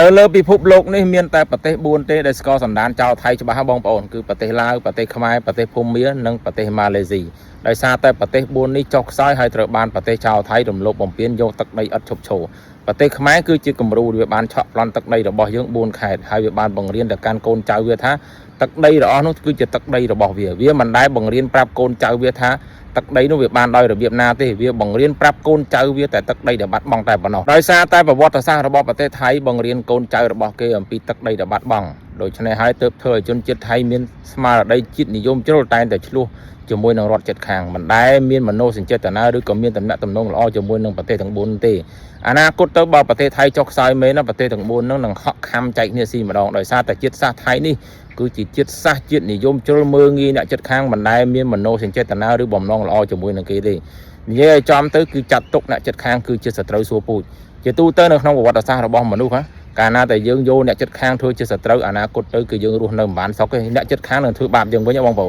នៅលើពិភពលោកនេះមានតែប្រទេស4ទេដែលស្គាល់សន្តានចោលថៃច្បាស់ហ៎បងប្អូនគឺប្រទេសឡាវប្រទេសខ្មែរប្រទេសភូមានិងប្រទេសម៉ាឡេស៊ីដោយសារតែប្រទេស4នេះចុះខ្សោយហើយត្រូវបានប្រទេសចោលថៃរំលោភបំពានយកទឹកដីឥតឈប់ឈរប្រទេសខ្មែរគឺជាគំរូវាបានឆក់ប្លន់ទឹកដីរបស់យើង4ខេត្តហើយវាបានបង្រៀនទៅកាន់កូនចៅវាថាទឹកដីរបស់នោះគឺជាទឹកដីរបស់វាវាមិនដែលបង្រៀនប្រាប់កូនចៅវាថា ទឹកដីនោះវាបានដោយរបៀបណាទេវាបង្រៀនប្រាប់កូនចៅវាតែទឹកដីដែលបាត់បង់តែប៉ុណ្ណោះដោយសារតែប្រវត្តិសាស្ត្ររបស់ប្រទេសថៃបង្រៀនកូនចៅរបស់គេអំពីទឹកដីដែលបាត់បង់ដូច្នេះហើយទើបធ្វើឲ្យជនជាតិថៃមានស្មារតីជាតិនិយមជ្រុលតែងតែឆ្លោះជាមួយនឹងរដ្ឋជិតខាងមិនដែលមានមនោសញ្ចេតនាឬក៏មានតំណែងតំណងល្អជាមួយនឹងប្រទេសទាំង4ទេអនាគតទៅបើប្រទេសថៃចុះខ្សោយមែនណាប្រទេសទាំង4ហ្នឹងនឹងហក់ខំចែកគ្នាស៊ីម្ដងដោយសារតែជាតិសាសន៍ថៃនេះ គឺជាជាតិសាសន៍ជាតិនិយមជ្រុលមើងងាយអ្នកចិត្តខាងមិនដែលមានមនោសញ្ចេតនាឬបំណងល្អជាមួយនឹងគេទេនិយាយឲ្យចំទៅគឺចាត់ទុកអ្នកចិត្តខាងគឺជាសត្រូវសួរពូជជាទូទៅនៅក្នុងប្រវត្តិសាស្ត្ររបស់មនុស្សហ៎កាលណាតែយើងយកអ្នកចិត្តខាងធ្វើជាសត្រូវអនាគតទៅគឺយើងរស់នៅមិនបានសុខទេអ្នកចិត្តខាងនឹងធ្វើបាបយើងវិញហ៎បងប្អូន។